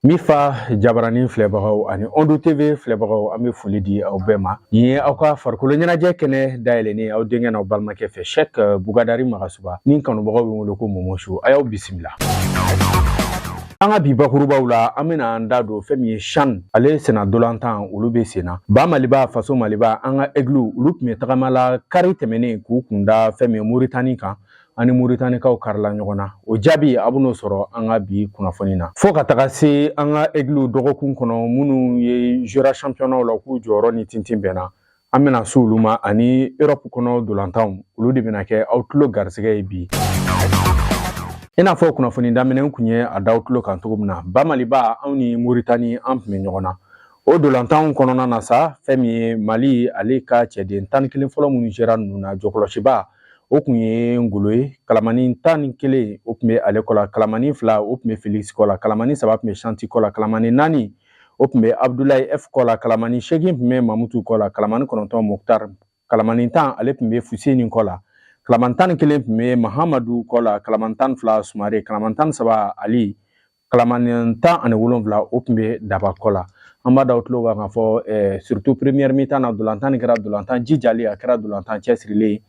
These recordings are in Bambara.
Mifa jabaranin filɛbagaw ani Ondo TV filɛbagaw, an bɛ foli di aw bɛɛ ma. Nin ye aw ka farikolo ɲɛnajɛ kɛnɛ dayɛlɛnnen aw denkɛ n'aw balimakɛ fɛ, Sɛk Bugadari Magasuba, ni kanubagaw bɛ wele ko Momosu. A y'aw bisimila. An ka bi bakurubaw la, an bɛna an da don fɛn min ye CHAN, ale senna dolantan, olu bɛ sen na. Ba Maliba, faso Maliba, an ka Aigles, olu tun bɛ tagama la kari tɛmɛnen k'u kun da fɛn min ye Moritani kan. Ani Moritanikaw karila ɲɔgɔn na. O jaabi, a bɛn'o sɔrɔ an ka bi kunnafoni na. Fo ka taga se an ka Aigles, dɔgɔkun kɔnɔ minnu ye jouera championnat la, k'u jɔyɔrɔ ni tintin bɛnna, an bɛna se olu ma, ani Europe kɔnɔ dolantanw, olu de bɛna kɛ aw tulo garisɛgɛ ye bi. I n'a fɔ kunnafoni daminɛ kun ye a da aw tulo kan cogo min na, ba Maliba, anw ni Moritani, an tun bɛ ɲɔgɔn na o dolantanw kɔnɔna na sa. Fɛn min ye Mali, ale ka cɛden 11 fɔlɔ minnu sera ninnu na, jɔkɔlɔsiba, o kun ye Ngolo ye. Kalamani 11, o tun bɛ ale kɔ la. Kalamani 2, o tun bɛ Felix kɔ la. Kalamani 3 tun bɛ Chanti kɔ la. Kalamani 4, o tun bɛ Abdoulaye F kɔ la. Kalamani 8 tun bɛ Mamutu kɔ la. Kalamani 9, Mokhtar. Kalamani 10, ale tun bɛ Fuseni kɔ la. Kalamani 11 tun bɛ Mahamadu kɔ la. Kalamani 12, Sumare. Kalamani 13, Ali. Kalamani 17, o tun bɛ Daba kɔ la. An b'a da o tulo kan k'a fɔ surtout première mi-temps na, dolantan nin kɛra dolantan jijalen, a kɛra dolantan cɛsirilen ye.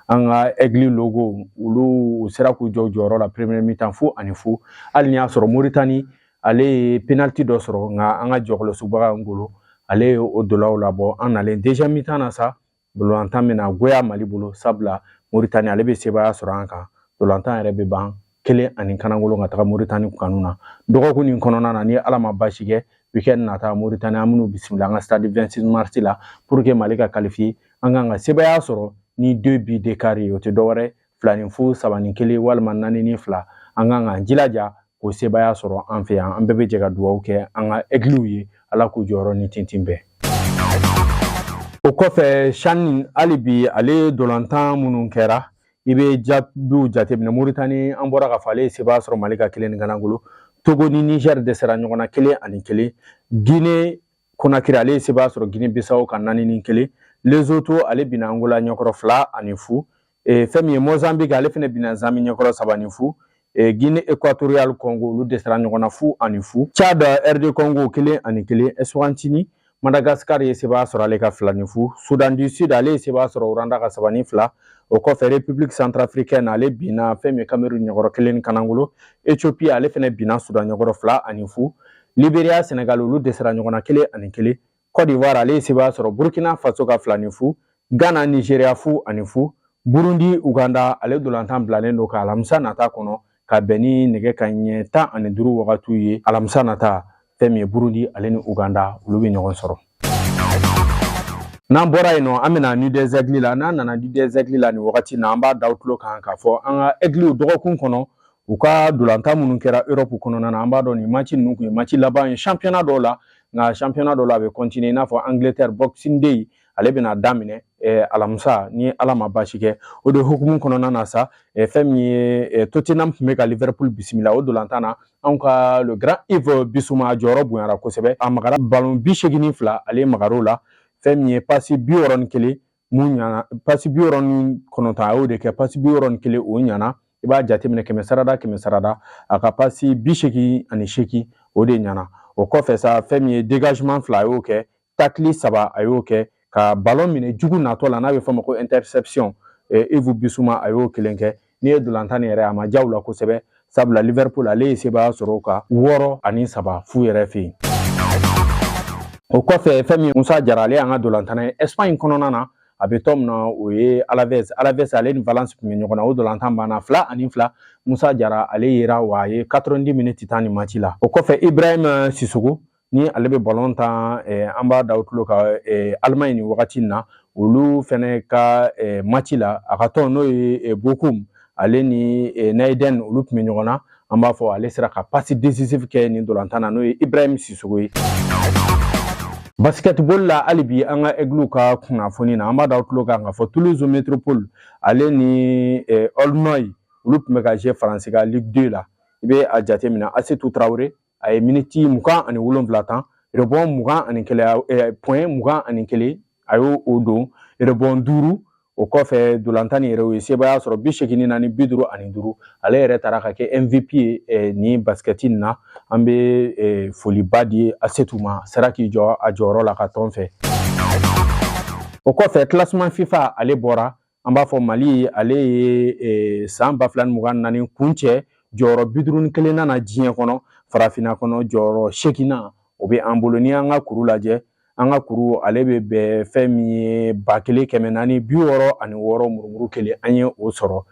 An ka Aigle logo, olu sera k'u jɔ u jɔyɔrɔ la première mi-temps 0-0, hali ni y'a sɔrɔ Moritani, ale ye penalty dɔ sɔrɔ, nka an ka jɔkɔlɔsibaga Ngolo, ale ye o dolaw labɔ. An nalen deuxième mi-temps na sa, dolantan bɛna goya Mali bolo, sabula Moritani, ale bɛ sebaaya sɔrɔ an kan. Dolantan yɛrɛ bɛ ban kelen ani kanangolo ka taga Moritani kanu na. Dɔgɔkun nin kɔnɔna na, ni Ala ma baasi kɛ, weekend nata, Moritani, an minnu bisimila an ka stade 26 mars la. Pour que Mali ka qualifier, an kan ka sebaaya sɔrɔ ni 2 buts d'écart ye. O tɛ dɔwɛrɛ 2-0, 3-1 walima 4-2. An kan k'an jilaja k'o sebaaya sɔrɔ an fɛ yan. An bɛɛ bɛ jɛ ka dugawu kɛ an ka Aigles ye, Ala k'u jɔyɔrɔ ni tintin bɛɛ. O kɔfɛ, CHAN hali bi, ale dolantan minnu kɛra, i bɛ jaabiw jateminɛ. Moritani, an bɔra k'a fɔ, ale ye sebaaya sɔrɔ Mali ka kelen ni kanangolo. Togo ni Niger dɛsɛra ɲɔgɔn na 1-1. Guinée Conakry, ale ye sebaaya sɔrɔ Guinée Bissau kan 4-1. Lesotho, ale binna Angola ɲɛkɔrɔ 2-0. Fɛn min ye Mozambique, ale fana binna Zambie ɲɛkɔrɔ 3-0. Guinée Équatoriale, Congo, olu dɛsɛra ɲɔgɔn na 0-0. Tchad, RD Congo, 1-1. Eswatini, Madagascar ye sebaaya sɔrɔ ale ka 2-0. Soudan du Sud, ale ye sebaaya sɔrɔ Rwanda ka 3-2. O kɔfɛ, République Centrafricaine, ale binna fɛn min Cameroun ɲɛkɔrɔ kelen ni kanangolo. Ethiopie, ale fana binna Soudan ɲɛkɔrɔ 2-0. Libéria, Sénégal, olu dɛsɛra ɲɔgɔn na 1-1. Côte d'Ivoire, ale ye sebaaya sɔrɔ Burkina Faso ka 2-0. Ghana, Nigeria, 0-0. Burundi, Uganda, ale dolantan bilalen don ka alamisa nata kɔnɔ, ka bɛn ni nɛgɛ ka ɲɛ 15 wagatiw ye. Alamisa nata, fɛn min ye Burundi, ale ni Uganda, olu bɛ ɲɔgɔn sɔrɔ. N'an bɔra yen nɔ, an bɛna Nuit des Aigles la. N'an nana Nuit des Aigles la nin wagati na, an b'a da tulo kan k'a fɔ an ka Aigles, dɔgɔkun kɔnɔ, u ka dolantan minnu kɛra Europe kɔnɔna na, an b'a dɔn nin match ninnu kun ye match laban ye championnat dɔw la, nka championnat dɔw la, a bɛ continuer, i n'a fɔ Angleterre, Boxing Day, ale bɛna daminɛ alamisa, ni Ala ma baasi kɛ. O de hukumu kɔnɔna na sa, fɛn min ye Tottenham tun bɛ ka Liverpool bisimila, o dolantan na, anw ka le grand Yves Bissouma jɔyɔrɔ bonyara kosɛbɛ. A magara ballon 82, ale magar'o la. Fɛn min ye passe 61 mun ɲana, passe 69, a y'o de kɛ. Passe 61, o ɲana. I b'a jateminɛ, kɛmɛ sarada kɛmɛ sarada, a ka passe 88, o de ɲana. O kɔfɛ sa, fɛn min ye dégagement 2, a y'o kɛ. Tacle 3, a y'o kɛ. Ka ballon minɛ jugu natɔ la, n'a bɛ fɔ o ma ko interception, Yves Bissouma, a y'o kelen kɛ. N'i ye dolantan nin yɛrɛ, a ma diya u la kosɛbɛ, sabula Liverpool, ale ye sebaaya sɔrɔ o kan 6-3 fu yɛrɛ fɛ yen. O kɔfɛ, fɛn min ye Musa Jara, ale y'an ka dolantan ye Espagne kɔnɔna na, a bɛ tɔn min na, o ye Alaves. Alaves, ale ni Valence tun bɛ ɲɔgɔn na, o dolantan banna 2-2. Musa Jara, ale yera wa, a ye 90 minutes tan nin match la. O kɔfɛ, Ibrahim Sissoko, ni ale bɛ ballon tan, an b'a da o tulo kan Allemagne nin wagati in na, olu fɛnɛ ka match la, a ka tɔn n'o ye Bochum, ale ni Naiden, olu tun bɛ ɲɔgɔn na. An b'a fɔ ale sera ka passe décisive kɛ nin dolantan na, n'o ye Ibrahim Sissoko ye. Basketball la hali bi, an ka Aigles ka kunnafoni na, an b'a da o tulo kan k'a fɔ Toulouse Métropole, ale ni Aulnoy, olu tun bɛ ka jouer Faransi ka Ligue 2 la. I bɛ a jateminɛ, Assetou Traoré, a ye miniti 27 tan, rebond 21, point 21, a y'o o don, rebond 5. O O kɔfɛ, dolantan nin yɛrɛ, o ye sebaaya sɔrɔ 84, 55. Ale yɛrɛ taara ka kɛ MVP ye nin basket nin na. An bɛ foliba di Asetu ma, sera k'i jɔ a jɔyɔrɔ la ka tɔn fɛ. O kɔfɛ, classement FIFA, ale bɔra. An b'a fɔ Mali, ale ye san 2024 kuncɛ jɔyɔrɔ 51nan na diɲɛ kɔnɔ. Farafinna kɔnɔ, jɔyɔrɔ seeginnan o bɛ an bolo. N'i y'an ka kuru lajɛ, an ka kuru, ale bɛ bɛn fɛn min ye 1466 murumuru kelen, an ye o sɔrɔ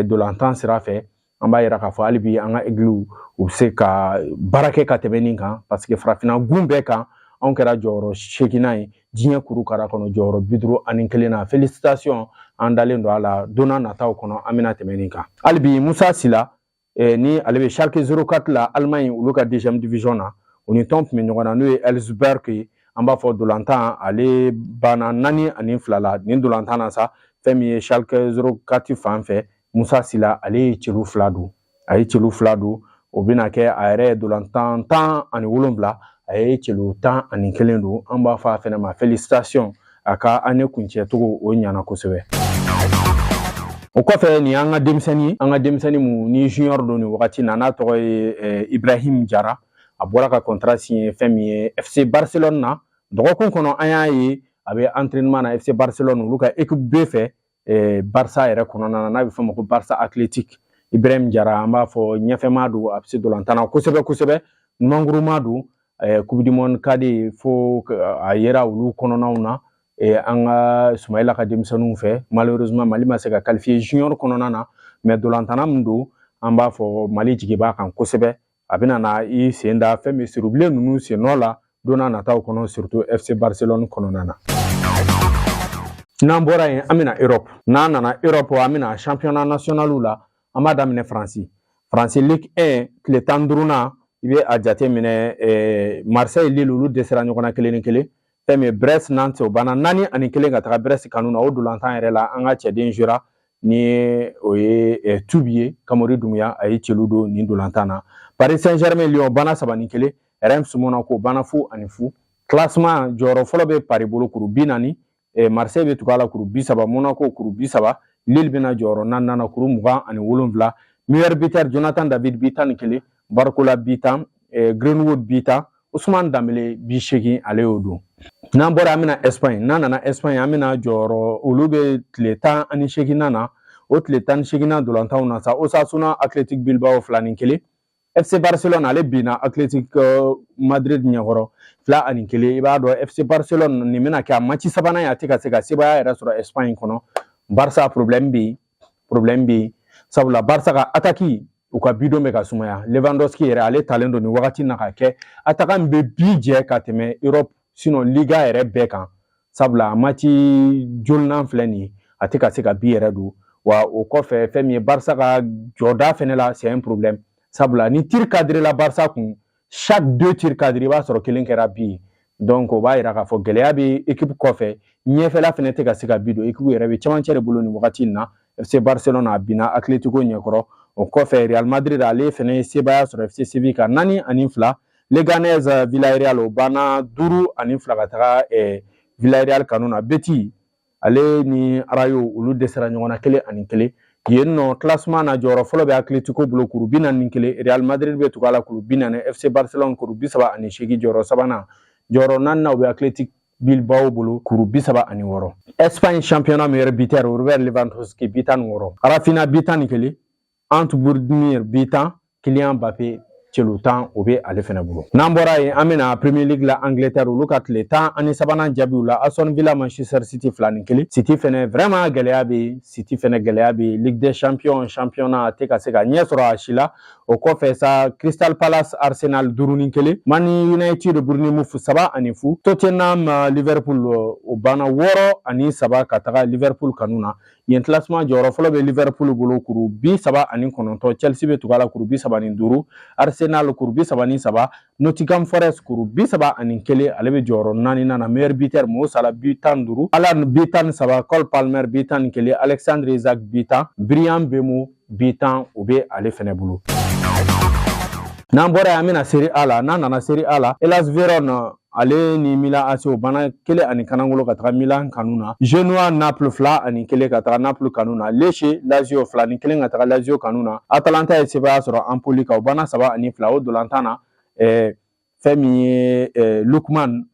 dolantan sira fɛ. An b'a yira k'a fɔ hali bi an ka Aigles, u bɛ se ka baara kɛ ka tɛmɛ nin kan, parce que farafinna gun bɛɛ kan, anw kɛra jɔyɔrɔ seeginnan ye. Diɲɛ kuru kara kɔnɔ, jɔyɔrɔ 51 na. Félicitation, an dalen don a la, don n'a nataw kɔnɔ, an bɛna tɛmɛ nin kan. Hali bi, Musa Sila ni ale bɛ Schalke 04 la, Allemagne, olu ka deuxième division na, o ni tɔn tun bɛ ɲɔgɔn na, n'o ye Elfsberg ye. An b'a fɔ dolantan, ale banna 4-2 la. Nin dolantan na sa, fɛn min ye Schalke 04 fan fɛ, Musa Sila, ale ye celu fila don, a ye celu fila don. O bɛna kɛ a yɛrɛ ye dolantan 17, a ye celu 11 don. An b'a fɔ a fɛnɛ ma félicitation, a ka année kuncɛcogo, o ɲana kosɛbɛ. O kɔfɛ, nin y'an ka denmisɛnnin, an ka denmisɛnnin mun ni junior don nin wagati na, n'a tɔgɔ ye Ibrahim Jara. A bɔra ka contrat signé fɛn min ye FC Barcelone na. Dɔgɔkun kɔnɔ, an y'a ye a bɛ entraînement na FC Barcelone, olu ka équipe B fɛ, Barça yɛrɛ kɔnɔna na, n'a bɛ fɔ o ma ko Barça Athletic. Ibrahim Jara, an b'a fɔ ɲɛfɛma don, a bɛ se dolantan na kosɛbɛ kosɛbɛ, numankuruma don. Coupe du monde cadet fo a yera olu kɔnɔnaw na, an ka Sumayila ka denmisɛnninw fɛ. Malheureusement, Mali ma se ka qualifier junior kɔnɔna na, mais dolantanna min don, an b'a fɔ Mali jigi b'a kan kosɛbɛ. A bɛna na i sen da fɛn min Serubilen ninnu sen nɔ la don n'a nataw kɔnɔ, surtout FC Barcelone kɔnɔna na. N'an bɔra yen, an bɛna Europe. N'an nana Europe, an bɛna championnat national la. An b'a daminɛ Faransi, Faransi Ligue 1 tile 15nan. I bɛ a jate minɛ, Marseille, Lille, olu dɛsɛra ɲɔgɔn na 1-1. Fɛn min ye Brest, Nantes, o banna 4-1 ka taga Brest kanu na. O dolantan yɛrɛ la, an ka cɛden jouera ni o ye Tubi ye, Kamori Dunbuya, a ye celu don nin dolantan na. Paris Saint-Germain, Lyon banna 3-1. Reims, Monaco banna 0-0. Classement, jɔyɔrɔ fɔlɔ bɛ Paris bolo, kuru 40. Marseille bɛ tugu a la, kuru 30. Monaco, kuru 30. Lille bɛna jɔyɔrɔ naaninan na, kuru 27. Meilleur buteur, Jonathan David, bi 11. Barcola, bi 10. Greenwood, bi 10. Ousmane Dembélé, bi 8, ale y'o don. N'an bɔra, an bɛna Espagne. N'an nana Espagne, an bɛna jɔyɔrɔ, olu bɛ tile 18nan na. O tile 18nan dolantanw na sa, Osasuna, Athletic Bilbao, 2-1. FC Barcelone, ale binna Athletic Madrid ɲɛkɔrɔ, 2-1. I b'a dɔn, FC Barcelone, nin bɛna kɛ a match sabanan ye, a tɛ ka se ka sebaaya yɛrɛ sɔrɔ Espagne kɔnɔ. Barça, problème bɛ yen, problème bɛ yen, sabula Barça ka attaque, u ka bidon bɛ ka sumaya. Lewandowski yɛrɛ, ale talen don nin wagati na ka kɛ attaquant min bɛ bi jɛ ka tɛmɛ Europe, sinon Liga yɛrɛ bɛɛ kan, sabula a match jolinan filɛ nin ye, a tɛ ka se ka bi yɛrɛ don. Wa o kɔfɛ, fɛn min ye Barça ka jɔda fɛnɛ la, c'est un problème, sabula ni tir cadré la Barça kun, chaque deux tirs cadrés, i b'a sɔrɔ kelen kɛra bi ye. Donc o b'a yira k'a fɔ gɛlɛya bɛ équipe kɔfɛ, ɲɛfɛla fɛnɛ tɛ ka se ka bi don. Équipe yɛrɛ bɛ cɛmancɛ de bolo nin wagati in na. FC Barcelone, a binna Atletico ɲɛkɔrɔ. O kɔfɛ, Real Madrid, ale fɛnɛ ye sebaaya sɔrɔ FC Séville kan, 4-2. Leganés, Villarreal, o banna 5-2 ka taga Villarreal kanu na. Betis, ale ni Rayo, olu dɛsɛra ɲɔgɔn na, 1-1. Yen nɔ, classement na, jɔyɔrɔ fɔlɔ bɛ Atletico bolo, kuru 41. Real Madrid bɛ tugu a la, kuru 40. FC Barcelone, kuru 38, jɔyɔrɔ sabanan. Jɔyɔrɔ naaninan, o bɛ Athletic Bilbao bolo, kuru 36. Espagne championnat, meilleur buteur, Robert Lewandowski, bi 16. Raphinha, bi 11. Ante Budimir, bi 10. Kylian Mbappé, celu 10, o bɛ ale fɛnɛ bolo. N'an bɔra yen, an bɛna Premier League la, Angleterre, olu ka tile 13nan jaabiw la. Aston Villa, Manchester City, 2-1. City fɛnɛ, vraiment gɛlɛya bɛ yen. City fɛnɛ, gɛlɛya bɛ yen. Ligue des Champions, championnat, a tɛ ka se ka ɲɛ sɔrɔ a si la. O kɔfɛ sa, Crystal Palace, Arsenal, 5-1. Man United, Bournemouth, 3-0. Tottenham, Liverpool, o banna 6-3 ka taga Liverpool kanu na. Yen classement, jɔyɔrɔ fɔlɔ bɛ Liverpool bolo, kuru 39. Chelsea bɛ tugu a la, kuru 35. Arsenal, kuru 33. Nottingham Forest, kuru 31, ale bɛ jɔyɔrɔ naaninan na. Meilleur buteur, Mo Salah, bi 15. Haaland, bi 13. Cole Palmer, bi 11. Alexandre Isak, bi 10. Bryan Mbeumo, bi 10, o bɛ ale fɛnɛ bolo. N'an bɔra yen, an bɛna Serie A la. N'an nana Serie A la, Hellas Verona, Ale ni Milan AC o banna kelen ani kanangolo ka taga Milan kanu na. Genoa Naples 2-1 ka taga Naples kanu na. Lecce Lazio 2-1 ka taga Lazio kanu na. Atalanta ye sebaaya sɔrɔ Empoli kan, o banna 3-2 o dolantan na. Fɛn min ye Lookman,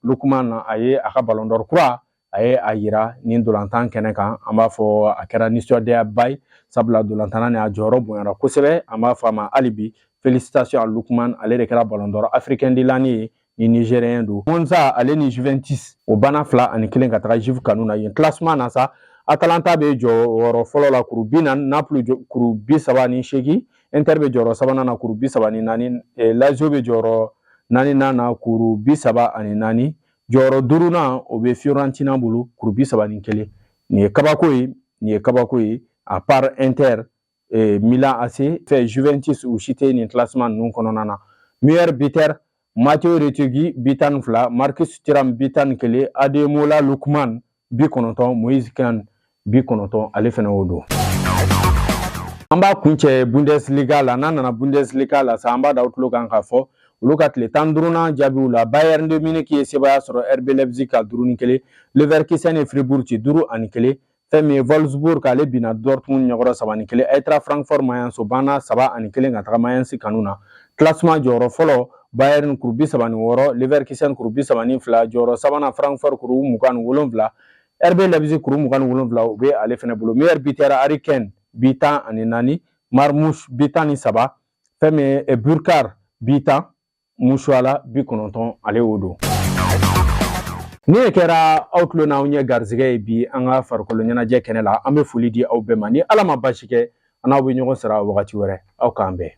a ye a ka ballon d'or kura a ye a yira nin dolantan kɛnɛ kan. An b'a fɔ a kɛra nisɔndiyaba ye, sabula dolantanna ni a jɔyɔrɔ bonyara kosɛbɛ. An b'a fɔ a ma hali bi félicitation à Lookman. Ale de kɛra ballon d'or africain de l'année ye ni Nigérien don. Monza ale ni Juventus o banna 2-1 ka taga Juve kanu na. Yen classement na sa, Atalanta bɛ jɔyɔrɔ fɔlɔ la kuru 40, Napoli kuru 38, Inter bɛ jɔyɔrɔ sabanan na kuru 34, Lazio bɛ jɔyɔrɔ naaninan na kuru 34, jɔyɔrɔ duurunan o bɛ Fiorentina bolo kuru 31. Nin ye kabako ye, nin ye kabako ye. À part Inter, Milan AC fɛ, Juventus, u si tɛ nin classement ninnu kɔnɔna na. Meilleur buteur, Matteo Retegui 12, Marcus Thuram 11, Ademola Lookman 90, Moise Kean 90, ale fɛnɛ o don. An b'a kuncɛ Bundesliga la. N'an nana Bundesliga la sa, an b'a da aw tulo kan k'a fɔ olu ka tile 15nan jaabiw la, Bayern de Munich ye sebaaya sɔrɔ RB Leipzig ka 5-1, Leverkusen ye Fribourg ci 5-1. Fɛn min ye Wolfsburg, ale binna Dortmund ɲɛkɔrɔ 3-1. Eintracht Francfort Mayence, o banna 3-1 ka taga Mayence kanu na. Classement jɔyɔrɔ fɔlɔ, Bayern kuru 36, Leverkusen kuru 32, jɔyɔrɔ sabanan Francfort kuru 27, RB Leipzig kuru 27, o bɛ ale fɛnɛ bolo. Meilleur buteur, Harry Kane 14, Marmoush 13, fɛn min ye Burkardt 10, Musiala 90, ale y'o don. Ni ye kɛra aw tulo n'aw ɲɛ garisɛgɛ ye bi an ka farikolo ɲɛnajɛ kɛnɛ la, an bɛ foli di aw bɛɛ ma. Ni Ala ma basi kɛ, an n'aw bɛ ɲɔgɔn sara wagati wɛrɛ. Aw k'an bɛn.